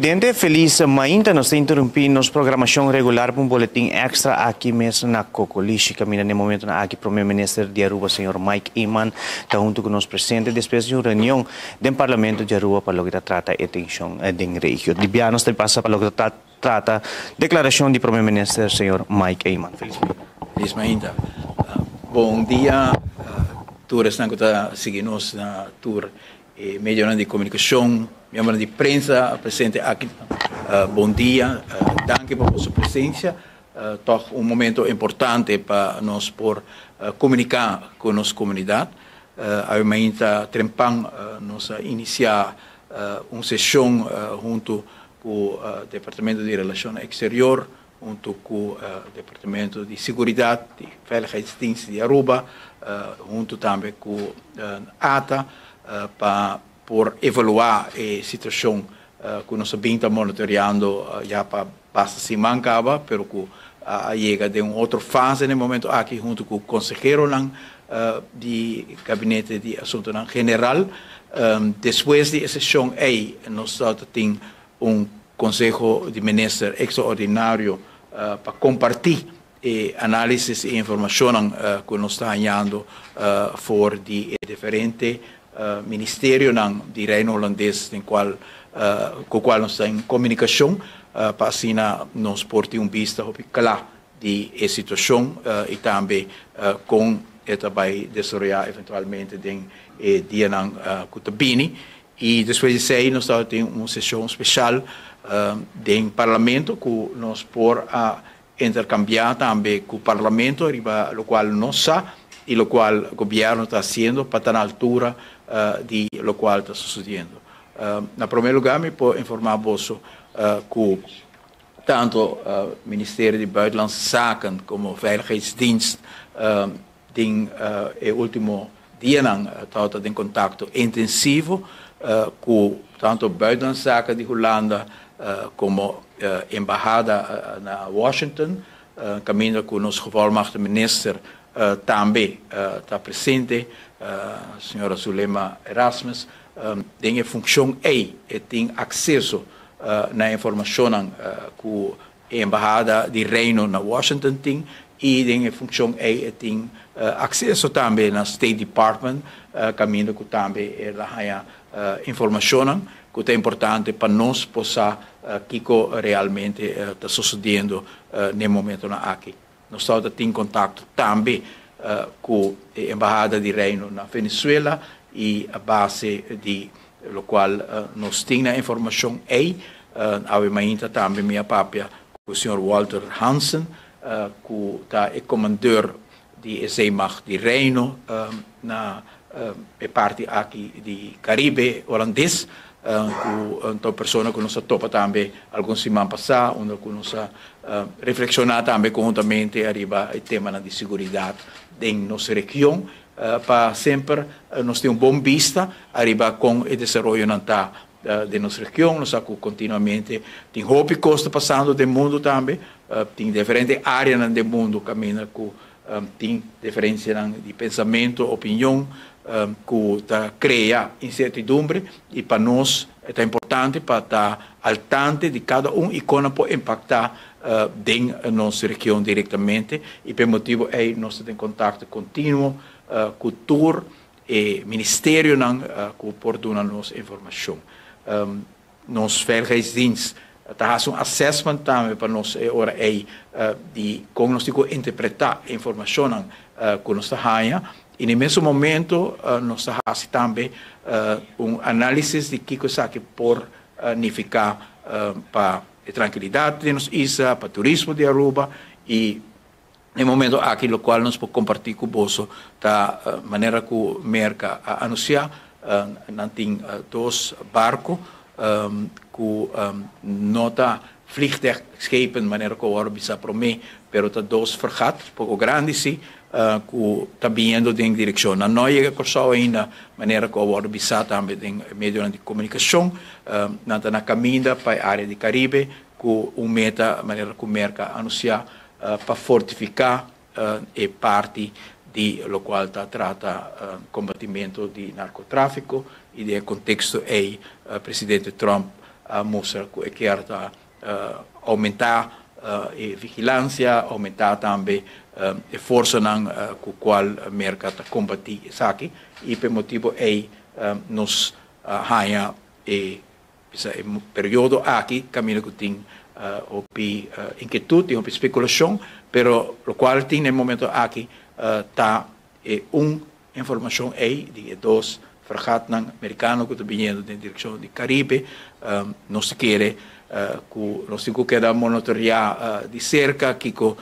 Televidente, felis mainta. Nos ta interumpi nos programacion regular pa un boletin extra aki mes na Cocolishi. Caminda na e momento aki Prome Minister di Aruba, señor Mike Eman, ta hunto cu nos presente despues di un reunion den Parlamento di Aruba pa loke ta trata e tension den regio. Di bia nos ta pasa pa loke ta trata declaracion di Prome Minister, señor Mike Eman. Felis mainta. Felis mainta. Bon dia tur esnan cu ta sigui nos na tur e medionan di comunicacion, miembronan di prensa presente aki. Bon dia, danki pa boso presencia. Toch un momento importante pa nos por comunica cu nos comunidad. Awe mainta trempan nos a inicia un sesion hunto cu Departamento di Relacionnan Exterior, hunto cu Departamento di Seguridad, di Veiligheidsdienst di Aruba, hunto tambe cu ATA, pa por evalua e situacion cu nos a bin ta monitoreando ya pa basta siman caba, pero cu a yega den un otro fase na e momento aki hunto cu conseheronan di Gabinete di Asuntonan General. Despues di e sesion ey nos ta tin un Conseho di Minister extraordinario pa comparti e análisis y informacionnan cu nos ta hañando for di e diferente ministerionan di Reino Holandes den cual cu cual nos ta en comunicacion pa asina nos por tin un bista hopi cla di e situacion y tambe con e ta bay desaroya eventualmente den e dianan cu ta bini. Y despues di esey nos tabatin un sesion special den Parlamento cu nos por a intercambia tambe cu Parlamento riba locual nos sa y locual Gobierno ta haciendo pa ta na altura di locual ta sucediendo. Na prome lugar mi por informa boso cu tanto Ministerio di Buitenlandse Zaken como Veiligheidsdienst den e ultimo dianan tabata den contacto intensivo cu tanto Buitenlandse Zaken di Hulanda como Embahada na Washington, caminda cu nos Gevolmachtigde Minister tambe ta presente, señora Zulema Erasmus. Den e funcion ey e tin acceso na informacionnan cu E embahada di Reino na Washington tin y den e funcion ey e tin acceso tambe na State Department caminda cu tambe e la haya informacionnan cu ta importante pa nos por sa kico realmente ta sucediendo n'e momentonan aki. Nos tabata tin contacto tambe cu e embahada di Reino na Venezuela y a base di locual nos tin na informacion ey, awe mainta tambe mi a papia cu señor Walter Hansen cu ta e commandeur di e zeemacht di Reino na e parti aki di Caribe Holandes, cu ta un persona cu nos a topa tambe algun siman pasa unda cu nos a reflexiona tambe conhuntamente ariba e temanan di seguridad den nos region pa semper nos tin un bon bista ariba con e desaroyonan ta den nos region. Nos sa cu continuamente tin hopi cos ta pasando den mundo tambe, tin diferente areanan den mundo caminda cu tin diferencianan di pensamento, opinion cu ta crea incertidumbre y pa nos ta importante pa ta al tante di cada un y con nan por impacta den nos region directamente y p'e motibo ey nos ta den contacto continuo cu tur e ministerionan cu por duna nos informacion. Nos Veiligheidsdienst ta haci un assessment tambe pa nos e ora ey di con nos tin cu interpreta e informacionnan cu nos ta haya y na e mesun momento nos ta haci tambe un analisis di kico esaki por nifica pa e trankilidad di nos isla, pa turismo di Aruba y E momento aki locual nos por comparti cu boso ta manera cu Merca a anuncia, nan tin dos barco cu no ta vliegdekschepen manera cu awor bisa prome, pero ta dos fregat, poco grandi si, cu ta biniendo den direccion. Nan no a yega Corsou ainda, manera cu awor bisa tambe den medionan di comunicacion. Nan ta na caminda pa e area di Caribe cu un meta manera cu Merca a anuncia pa fortifiká e parti di lokual ta trata kombatimento di narkotráfiko i den e konteksto ei presidente Trump a mustra ku e kier ta oumentá e vigilansia, oumentá tambe e forsanan ku kual Merka ta kombatí esaki i pa e motibu ei nos a haña e bisa e periodo aki kaminda ku tin hopi inkietut i hopi spekulashon, pero lokual tin na e momento aki ta e un informashon ei di e dos fregatnan merikano ku ta biniendo den direkshon di Karibe. Nos ta kere ku nos tin ku keda monitoreá di serka kiko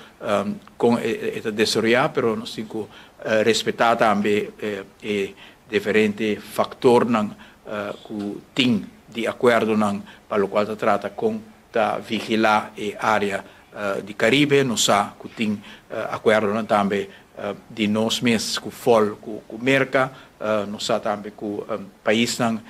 kon e ta desaroyá, pero nos tin ku respetá tambe e diferente faktornan ku tin di akuerdonan pa lokual ta trata kon ta vigilá e área di Karibe. Nos sa ku tin akuerdonan tambe di nos mes ku fòl ku Merka. Nos sa tambe ku paisnan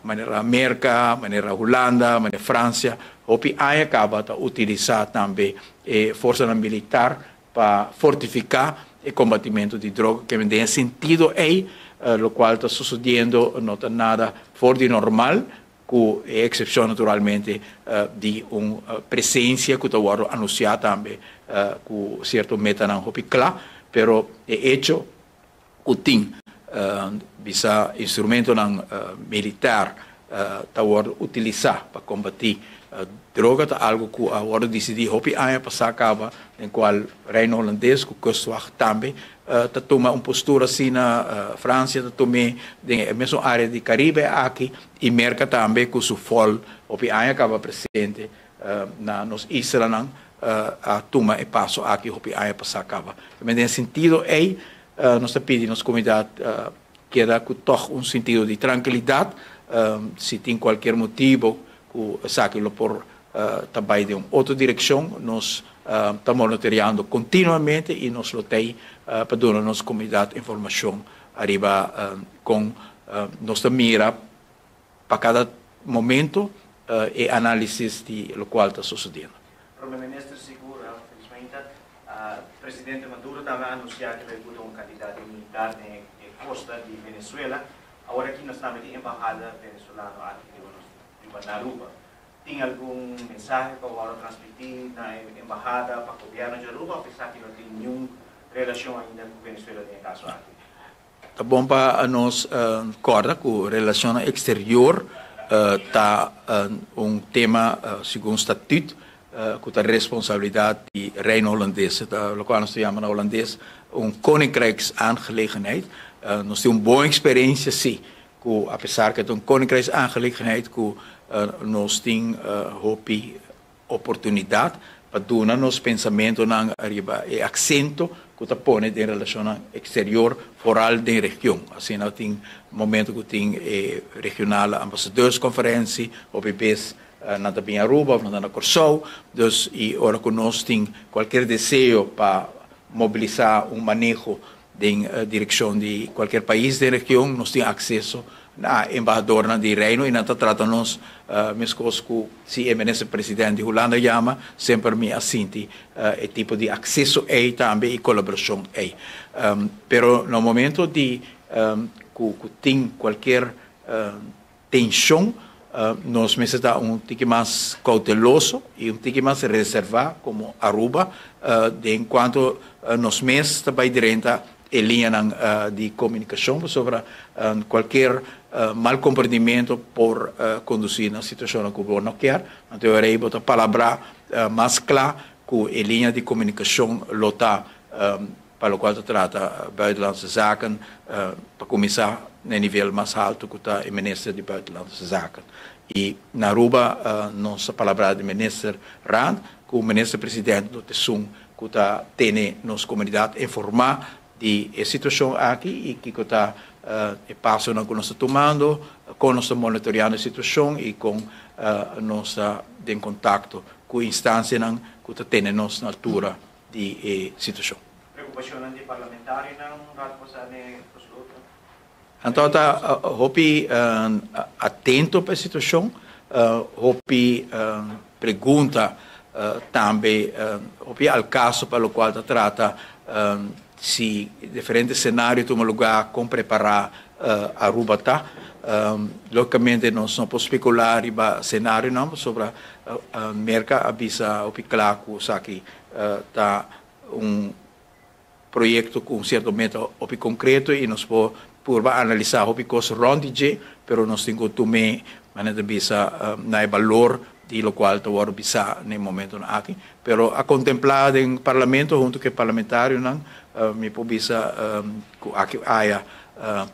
manera Merka, manera Hulanda, manera Fransia hopi aña kaba ta utilisá tambe e forsanan militar pa fortifiká e kombatimentu di droga. Ke den e sentido ei lokual ta sosodiendo no ta nada for di normal, ku e eksepshon naturalmente di un presensia ku ta wòrdu anunsiá tambe ku sierto metanan hopi kla, pero e echo ku tin bisa instrumentonan militar ta wòrdu utilisá pa kombatí droga ta algu ku a wòrdu disidí hopi aña pasá kaba den kual Reino Holandes ku Kustwacht tambe ta tuma un postura asina, Fransia ta tum'é den e mesun área di Karibe aki i Merka tambe ku su fòl hopi aña kaba presente na nos islanan a tuma e paso aki hopi aña pasá kaba. Den e sentido ei nos ta pidi nos komunidat keda ku tòg un sentido di trankilidat si tin kualkier motibu ku esaki lo por ta bai den un otro direkshon. Nos ta monitoreando kontinuamente i nos lo tei pa duna nos komunidat informashon ariba kon nos ta mira pa kada momento e análisis di lokual ta sosodiendo. Prome Minister sigur, felizmente, Presidente Maduro tambe a anunsiá ke lo e buta un kantidat di militar den e kosta di Venezuela. Awor aki nos tambe tin embahada venezolano aki riba nos riba na Aruba. Tin algun mensahe ku a wòrdu transmití na e embahada pa gobièrnu di Aruba òf esaki no tin niun relashon ainda ku Venezuela den e kaso aki? Ta bon pa nos kòrda ku relashonnan eksterior ta un tema segun statüt ku ta responsabilidat di Reino Holandes. Ta lokual nos ta yama na Holandes un koninkrijksaangelegenheid. Nos tin un bon eksperensia si ku apesar ku e ta un koninkrijksaangelegenheid ku nos tin hopi oportunidat pa duna nos pensamentonan riba e aksento ku ta pone den relashonnan eksterior, foral den region. Asina tin momento ku tin e regionale ambasadeurskonferentie, hopi bes nan ta bin Aruba òf nan ta na Kòrsou. Dus i ora ku nos tin kualkier deseo pa mobilisá un maneho Den direkshon di kualkier pais den region nos tin akseso na embahadornan di Reino i nan ta trata nos meskos ku si e minister president di Hulanda yama, semper mi a sinti e tipo di akseso ei tambe i kolaborashon ei. Pero na momento di ku tin kualkier tenshon, nos mester ta un tiki mas kouteloso i un tiki mas reservá komo Aruba den kuanto nos mes ta bai drenta e liñanan di komunikashon pasobra kualkier mal komprendimentu por kondusí na situashonnan ku bo no kier. Anto e ora ei bo ta palabrá mas kla ku e liña di komunikashon lo ta Pa lokual ta trata Buitenlandse Zaken, pa kuminsá na e nivel mas haltu ku ta e Minister di Buitenlandse Zaken. I na Aruba nos a palabrá di Minister Rand ku Minister President lo ta esun ku ta tene nos komunidat informá di e situashon aki i kiko ta e pasonan ku nos ta tumando, kon nos ta monitoreando e situashon i kon nos ta den kontakto ku instansianan ku ta tene nos na altura di e situashon. Preokupashonnan di parlamentarionan un rato pasá den besloten. Anto ta hopi atento pa e situashon, hopi pregunta tambe, hopi al kaso pa lokual ta trata si diferente senario tuma lugá kon prepará Aruba ta. Lógikamente nos no por spekulá riba senarionan pasobra Merka a bisa hopi kla ku esaki ta un proyekto ku un sierto meta hopi konkreto i nos por purba analisá hopi kos rònt di dje, pero nos tin ku tum'é, manera ta bisa, na e balor di lokual ta wòrdu bisá na e momentonan aki. Pero a kontemplá den parlamento huntu ku e parlamentarionan, mi por bisa ku aki aya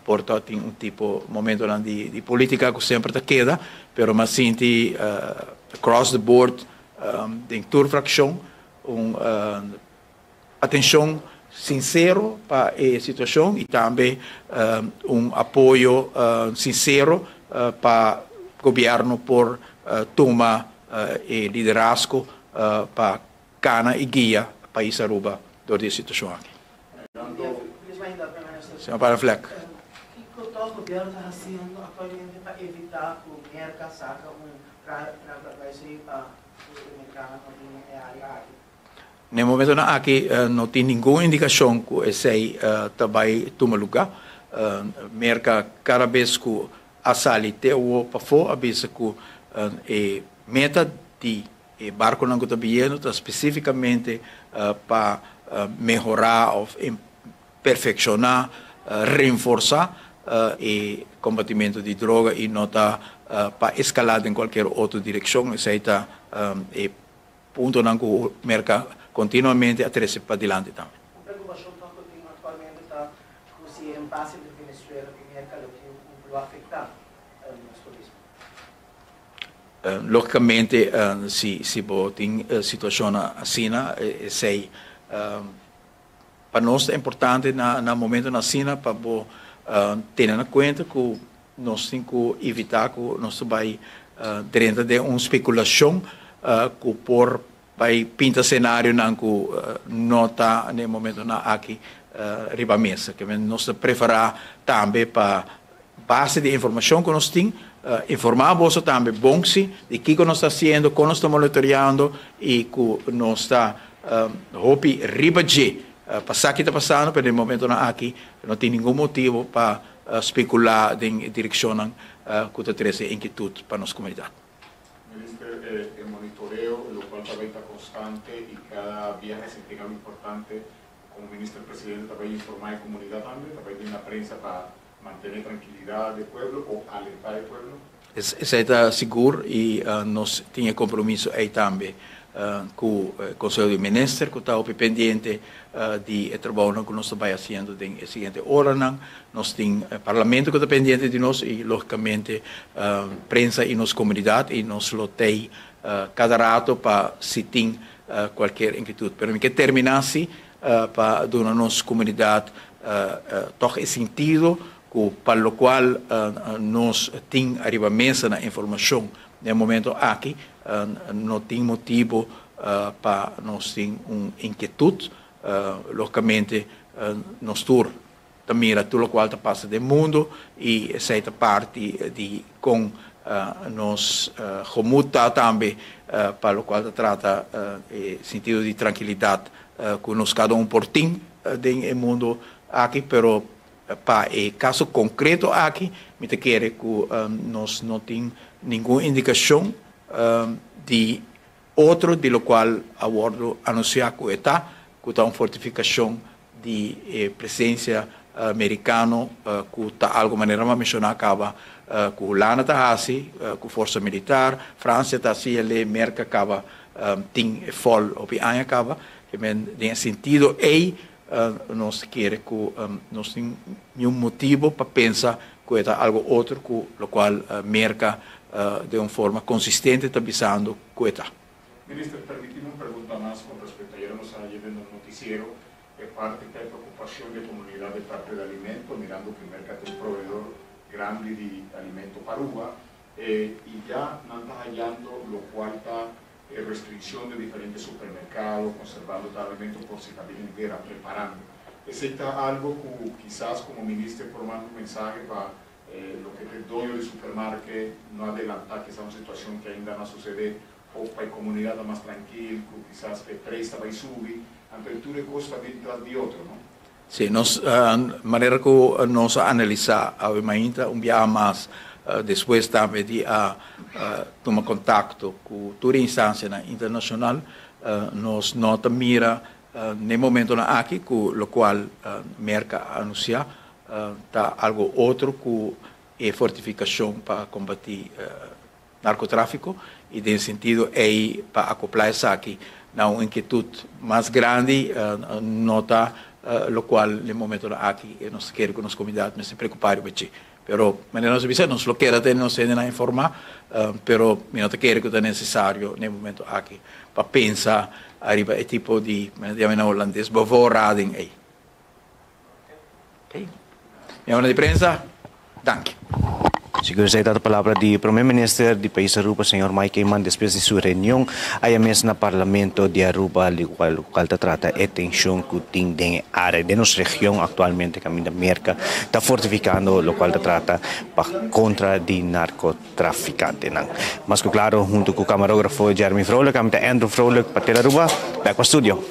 por ta tin un tipo momentonan di polítika ku semper ta keda, pero mi a sinti across the board den tur frakshon un atenshon sinsero pa e situashon i tambe un apoyo sinsero pa gobièrnu por tuma e liderazgo pa kana i guia pais Aruba dor di e situashon aki. Señor Paraflek. Kiko tos gobièrnu ta hasiendo aktualmente pa evitá ku Merka saka un travel advisory pa ku e merikanonan no bini e área aki? Na e momentonan aki no tin ningun indikashon ku esei ta bai tuma lugá. Merka kada bes ku a sali te awor pafó a bisa ku e meta di e barkonan ku ta biyendo ta spesífikamente pa mehorá òf perfekshoná, renforsá e kombatimentu di droga i no ta pa eskalá den kualkier otro direkshon. Esei ta e puntonan ku Merka kontinuamente a trese padilanti tambe. Un preokupashon tòg ku tin aktualmente ta ku si e impasse entre Venezuela ku Merka lo tin un lo afektá nos turismo. Lógikamente si bo tin situashonnan asina esei pa nos ta importante na momentonan asina pa bo tene na kuenta ku nos tin ku evitá ku nos ta bai drenta den un spekulashon ku por bai pinta senarionan ku no ta na e momentonan aki riba mesa. Ke men nos ta preferá tambe pa base di informashon ku nos tin, informá boso tambe bon si di kiko nos ta hasiendo, kon nos ta monitoreando i ku nos ta hopi riba dje pa sa ki ta pasando, pero den e momentonan aki no tin ningun motibu pa spekulá den e direkshonnan ku ta trese inkietut pa nos komunidat. Minister, e monitoreo lokual ta bai ta konstante i kada biaha si tin algu importante komo Minister Presidente ta bai informá e komunidat tambe, ta bai den la prensa pa mantené trankilidat di e pueblo o alertá e pueblo? Esei ta sigur i nos tin e kompromiso ei tambe ku Konseho di Minister ku ta hopi pendiente di e trabounan ku nos ta bai hasiendo den e siguiente oranan. Nos tin Parlamento ku ta pendiente di nos i lógikamente prensa i nos komunidat i nos lo tei kada rato pa si tin kualkier inkitut. Pero mi ke terminá si pa duna nos komunidat tòg e sintido ku pa lokual nos tin ariba mesa na informashon den e momento aki no tin motibu pa nos tin un inkietut. Lógikamente nos tur ta mira tur lokual ta pasa den mundu i esei ta parti di kon nos gemoed ta tambe pa lokual ta trata e sintido di trankilidat ku nos kada un por tin den e mundu aki. Pero pa e kaso konkreto aki mi ta kere ku nos no tin ningun indikashon di otro di lokual a wòrdu anunsiá ku e ta, ku ta un fortifikashon di e presensia merikano ku ta algu manera mi a menshoná kaba ku Hulanda ta hasi ku forsa militar, Fransia ta hasi el'e, Merka kaba tin e fòl hopi aña kaba. Den e sentido ei nos kere ku nos tin niun motibu pa pensa ku e ta algu otro ku lokual Merka den un forma konsistente ta bisando ku e ta. Minister, permitimi un pregunta mas con respecto ayer nos a yendo un noticiero e parte ta e preocupacion di e comunidad de parte di alimento mirando cu Merca ta un proveedor grandi di alimento pa Aruba y ya nan ta hayando locual ta e restriccion di diferente supermercado conservando tal alimento por si ta bini guera preparando. Esey ta algo cu kisas como minister por manda un mensahe pa loke ta e doño di supermarket no adelanta kisas un situacion cu ainda no a sucede of pa e comunidad ta mas trankil cu kisas e prijs ta bay subi, anto e tur e cos ta bin tras di otro, no? Si, nos, manera ku nos a analisá awe mainta un biaha mas, despues tambe di a tuma kontakto ku tur e instansianan internashonal, nos no ta mira n'e momentonan aki ku lokual Merka a anunsiá ta algu otro ku e fortifikashon pa kombatí narkotráfiko i den sentido ei pa akoplá esaki na un inkietut mas grandi no ta lokual den momentonan aki nos ta kere ku nos komunidat mester preokupá riba dje. Pero manera nos a bisa nos lo keda tene nos hendenan informá pero mi no ta kere ku ta nesesario den e momento aki pa pensa ariba e tipo di manera ta yama na holandes bevoorrading ei. Miembro di prensa, danki. Sigur esei ta palabra di Prome Minister di pais Aruba, señor Mike Eman, despues di su reunion aya mes na Parlamento di Aruba, locual ta trata e tension cu tin den e area, den nos region actualmente caminda Merca ta fortificando locual ta trata pa contra di narcotraficantenan. Mas cu claro, hunto cu camarografo Jeremy Vrolijk, ami ta Andrew Vrolijk pa Telearuba, back pa studio.